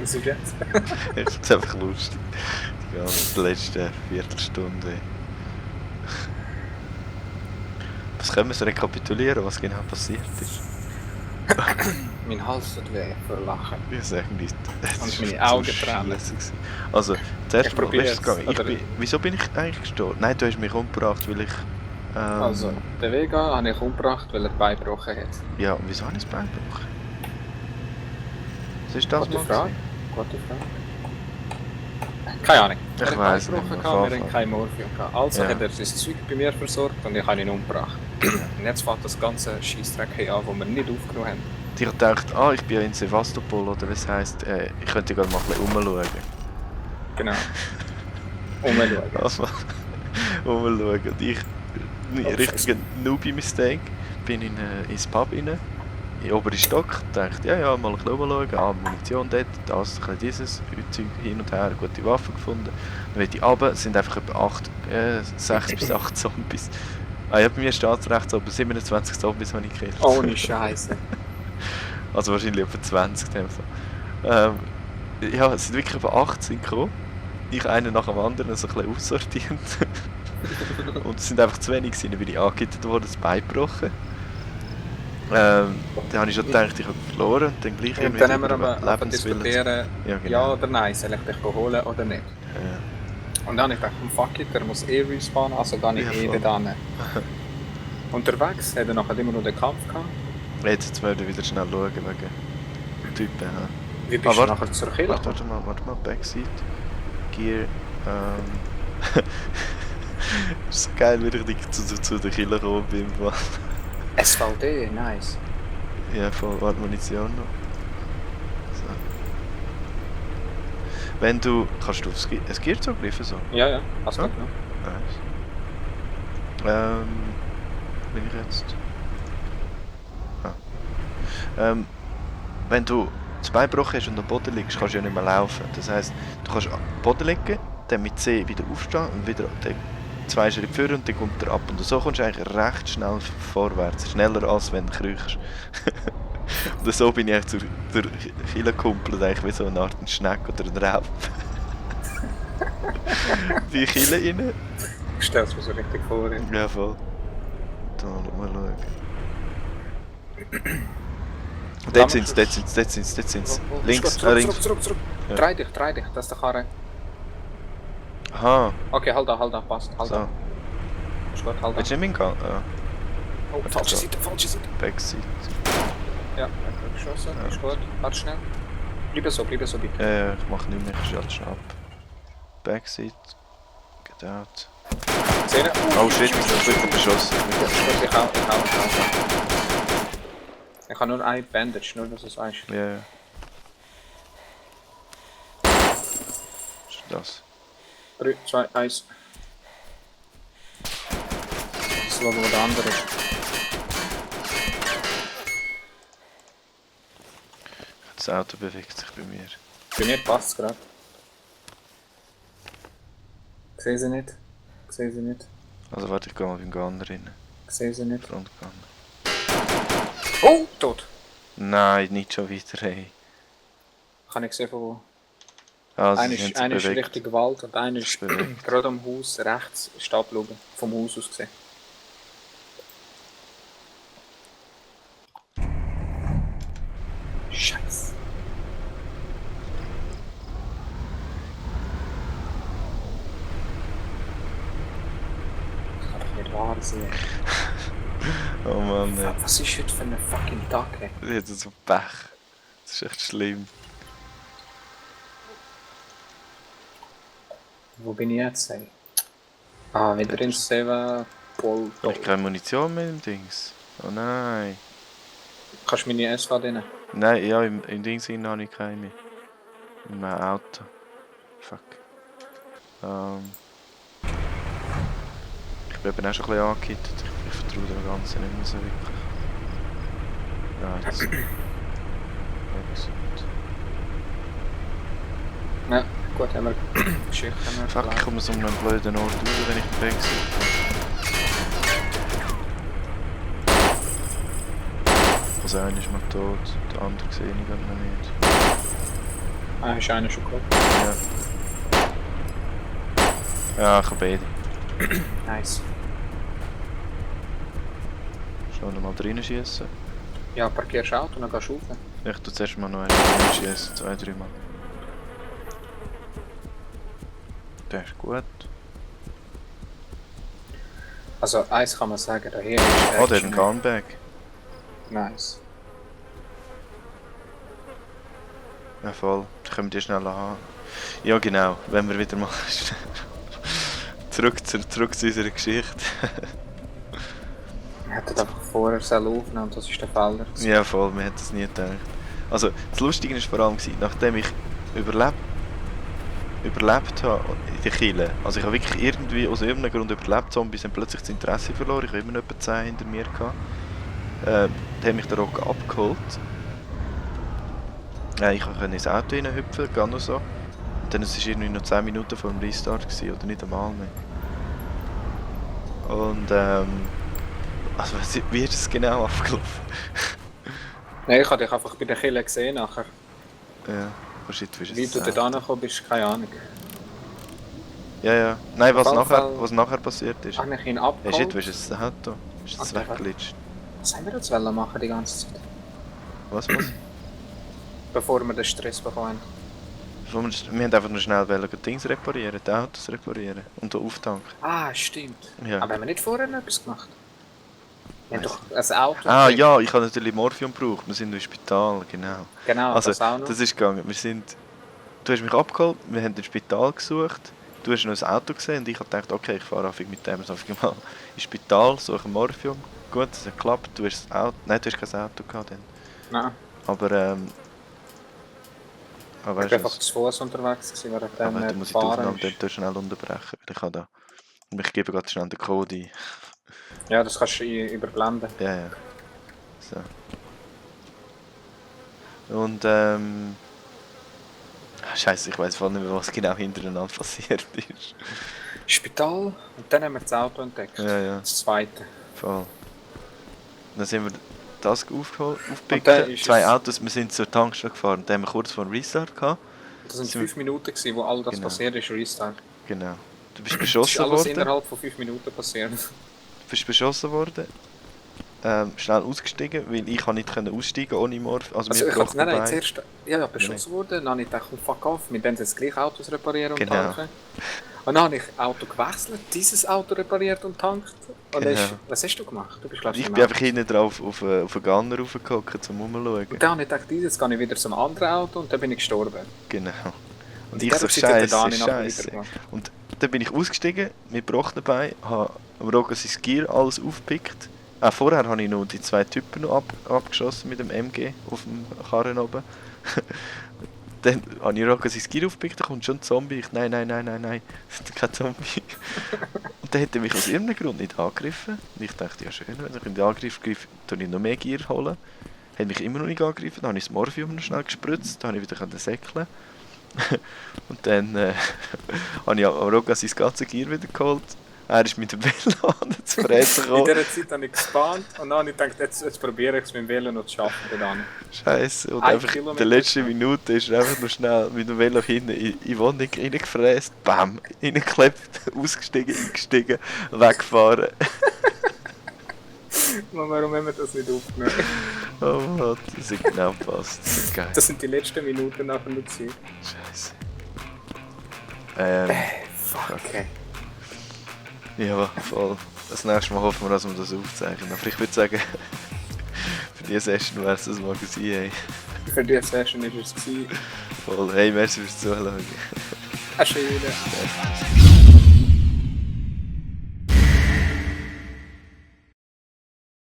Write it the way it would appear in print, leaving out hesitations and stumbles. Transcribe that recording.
Was ist jetzt? Ich finde es einfach lustig. Die ganze letzte Viertelstunde. Was können wir so rekapitulieren, was genau passiert ist? Mein Hals tut weh vor Lachen. Ich sage nicht. Und meine Augen tränen. Also, zuerst Ich mal, probiere weißt du, es, oder? wieso bin ich eigentlich gestorben? Nein, du hast mich umgebracht, weil ich... Also, den Vega habe ich umgebracht, weil er die Beine gebrochen hat. Ja, und wieso habe ich das Bein gebrochen? Was ist das Gute mal Frage. gewesen? Gute Frage. Keine Ahnung. Ich Er hat weiss Beine nicht mehr, gebrochen, wir Anfang. hatten kein Morphium. Also Ja. hat er sein Zeug bei mir versorgt und ich habe ihn umgebracht. Und jetzt fängt das ganze Scheissdreck hier an, das wir nicht aufgenommen haben. Ich habe gedacht, ich bin ja in Sevastopol, oder was heisst, ich könnte gerade mal ein bisschen rumschauen. Genau. Umschauen. Also, rumschauen. Und ich, richtiger Newbie-Mistake, bin ins Pub rein, in den oberen Stock, dachte, ja, mal ein bisschen rumschauen, Munition dort, das, ein bisschen dieses, Zeug hin und her, gute Waffen gefunden. Dann will ich runter, es sind einfach etwa 6 bis 8 Zombies. Ja, bei mir steht es rechts oben, 27 Zombies habe ich gekillt. Ohne Scheiße. Also wahrscheinlich etwa 20 in dem Fall. Ja, es sind wirklich etwa 18 gekommen. Ich einen nach dem anderen so ein bisschen aussortiert. Und es sind einfach zu wenig gewesen, dann bin ich angehittet worden, das Bein gebrochen. Dann habe ich schon gedacht, ich habe verloren und dann gleich Und dann haben wir aber diskutieren, Ja, genau. ja oder nein, soll ich dich holen oder nicht. Ja. Und dann habe ich gedacht, fuck it, der muss respawnen, also gehe ich Ja, voll. dort hin. Unterwegs hat er nachher immer noch den Kampf gehabt. Jetzt müssen wir wieder schnell schauen wegen Typen. Ja. Wie bist du warte. nachher zur Kille? Warte mal, Backseat. Gear, ist so geil, wie ich zu der Killer gekommen bin. SVD, nice. Ja, voll, warte, Munition noch. So. Wenn du, kannst du aufs es Gear zugreifen so? Ja, hast du Ja. genommen. Nice. Bin ich jetzt? Wenn du das Bein gebrochen hast und am Boden liegst, kannst du ja nicht mehr laufen. Das heisst, du kannst am Boden liegen, dann mit C wieder aufstehen und wieder den 2 Schritte führen und dann kommt er ab. Und so kommst du eigentlich recht schnell vorwärts. Schneller als wenn du kriechst. Und so bin ich eigentlich zur Kille gekumpelt, eigentlich wie so eine Art Schneck oder ein Raub. Die Kille rein. Ich stell's mir so richtig vor. Ja, voll. Da mal schauen. Dort sind's. Links, links. Zurück. Ja. Drei dich, das ist der Karre. Aha, Okay, halt da, passt, halt so. da. Ist gut, halt Willst du da. nicht mitgehen? Ja, Oh, falsche Seite. Backseat. Ja, ich hab geschossen, Ja. ist gut. Warte schnell. Bleib so bitte. Ich mach nicht mehr, ich schalte schon ab. Backseat. Get out. Sehen? Oh shit, ich bin beschossen. Ich auch. Ich habe nur ein Bandage, nur dass du es weißt. Ja. Was ist das? 3, 2, 1. Das war wo der andere ist. Das Auto bewegt sich bei mir. Bei mir passt es gerade. Sehe sie nicht. Also warte, ich gehe mal beim Gunner rein. Sehe sie nicht. Frontgunner. Oh, tot! Nein, nicht schon wieder, hey. Kann ich sehen von wo. Also, Einer ist Richtung Wald und einer ist bewegt. gerade am Haus rechts schauen. Vom Haus aus gesehen. Scheiße. Das kann doch nicht wahr sein. Oh Mann, ey. Was ist heute für ein fucking Tag, ey? Jetzt so Pech. Das ist echt schlimm. Wo bin ich jetzt, ey? Ah, wieder in Seva Pol. Ich habe keine Munition mehr im Dings. Oh nein. Kannst du meine SV drin? Nein, ja, im Dings hinein habe ich keine mehr. In meinem Auto. Fuck. Ich bin eben auch schon ein bisschen angehittet. Ich vertraue dem Ganzen nicht mehr so wirklich. Ja, jetzt. Exit. Ja, gut, haben wir Geschichte. Fuck, ich komme so um einen blöden Ort raus, wenn ich den Exit bin. Also einer ist mal tot, der andere sehe ich noch nicht. Ah, hast du einen schon geholt? Ja. Ja, ich habe beide. Nice. Schnell noch mal rein schießen. Ja, parkierst du Auto und dann gehst du rauf. Ich tu zuerst mal noch einen rein schießen, 2-3 Mal. Der ist gut. Also, eins kann man sagen, da hier ist Oh, der hat einen Gunback. Nice. Ja, voll. Das können wir die schnell haben. Ja, genau. Wenn wir wieder mal zurück zu unserer Geschichte. Wir hätten einfach vorher aufnehmen und das ist der Fehler. Ja, voll. Wir hätten es nie gedacht. Also, das Lustige war vor allem, nachdem ich überlebt habe in der Kille. Also, ich habe wirklich irgendwie aus irgendeinem Grund überlebt. Zombies haben plötzlich das Interesse verloren. Ich habe immer noch etwa 10 hinter mir gehabt. Dann hat mich der Rock abgeholt. Ich konnte ins Auto reinhüpfen, gar noch so. Und dann war es irgendwie noch 10 Minuten vor dem Restart gewesen, oder nicht einmal mehr. Und also wie ist es genau abgelaufen? Nein, ich habe dich einfach bei der Kille gesehen nachher. Ja, wahrscheinlich Wie du dort angekommen bist, keine Ahnung. Ja. Nein, was Auf jeden nachher, Fall- was nachher passiert ist. Habe ich ihn Ja, abgeholt. shit, wo ist jetzt das Auto? Ist es Okay, weggelitscht? Was haben wir jetzt wollen machen die ganze Zeit? Was? Bevor wir den Stress bekommen. Wir haben einfach nur schnell die Dings reparieren, die Autos reparieren und auftanken. Ah, stimmt. Ja. Aber haben wir nicht vorher noch etwas gemacht? Wir haben Weiss doch ein Auto. Ah gekriegt. ja, ich habe natürlich Morphium gebraucht, wir sind im Spital, genau. Genau, Also, das auch noch. das ist gegangen. Du hast mich abgeholt, wir haben das Spital gesucht, du hast noch ein Auto gesehen und ich habe gedacht, okay, ich fahre einfach mit dem so mal ins Spital, suche Morphium. Gut, das hat geklappt, du hast das Auto, nein, du hast kein Auto gehabt dann. Nein, Aber ich weißt war du einfach zu Fuß unterwegs gewesen, während aber du dann musst die Aufnahme fahren dort schnell unterbrechen, weil ich habe da... Ich gebe gerade schnell den Code ein. Ja, das kannst du überblenden. Ja. So. Und Scheiße, ich weiß voll nicht mehr, was genau hintereinander passiert ist. Spital und dann haben wir das Auto entdeckt. Ja, Das zweite. voll. Dann sind wir das Und dann aufgepickt, ist 2 es- Autos, wir sind zur Tankstelle gefahren. Dann haben wir kurz vor dem Restart gehabt. Das sind Sind wir- 5 Minuten gewesen, wo all das Genau. passiert ist, Restart. Genau. Du bist Das ist beschossen alles worden. innerhalb von 5 Minuten passiert. Du bist beschossen worden. Schnell ausgestiegen, weil ich nicht aussteigen ohne Morph. Also Also mir ich hab's gebrochen nein, Bein. zuerst beschossen worden, dann habe ich gedacht, fuck off, wir können jetzt gleich Autos reparieren und Genau. tanken. Und dann habe ich Auto gewechselt, dieses Auto repariert und tankt. Und dann Genau. was hast du gemacht? Du bist glaub Ich im bin Auto. einfach hinten drauf auf einen Gunner raufgehockt, zum Rumschauen. Und dann habe ich gedacht, dieses gehe ich wieder zum anderen Auto und dann bin ich gestorben. Genau. Und In ich so, dieser Zeit hat der Scheiße, Dani nachher Scheiße. weitergemacht. Und dann bin ich ausgestiegen, mit gebrochenen Beinen, habe am Roger sein Gear alles aufgepickt. Vorher habe ich noch die 2 Typen noch abgeschossen mit dem MG auf dem Karren oben. Dann habe ich Roger sein Gear aufgepickt, da kommt schon ein Zombie. Ich, nein, kein Zombie. Und dann hat er mich aus irgendeinem Grund nicht angegriffen. Und ich dachte, ja schön, wenn ich in den Angriff greife, tue ich noch mehr Gear holen. Hat mich immer noch nicht angegriffen, dann habe ich das Morphium noch schnell gespritzt, dann habe ich wieder säckeln. Und dann habe ich Roger sein ganzes Gear wieder geholt. Er ist mit dem Velo zu fressen In gekommen. dieser Zeit habe ich gespannt und dann habe ich gedacht, jetzt probiere ich es mit dem Velo noch zu schaffen. Dann. Scheiße. Und 1 einfach in Kilometer. der letzten Minute ist er einfach noch schnell mit dem Velo hinten in die Wohnung reingefräst. Bam! Reingeklebt, ausgestiegen, eingestiegen, weggefahren. Warum haben wir das nicht aufgenommen? Oh Gott, das ist genau gepasst. Das ist geil. Das sind die letzten Minuten nachher noch gewesen. Scheiße. Fuck, okay. Ja, voll. Das nächste Mal hoffen wir, dass wir das aufzeichnen. Aber ich würde sagen, für diese Session wäre es das mal gewesen. Hey. Für die Session war es gewesen. Voll. Hey, merci fürs Zuschauen. Eine schöne.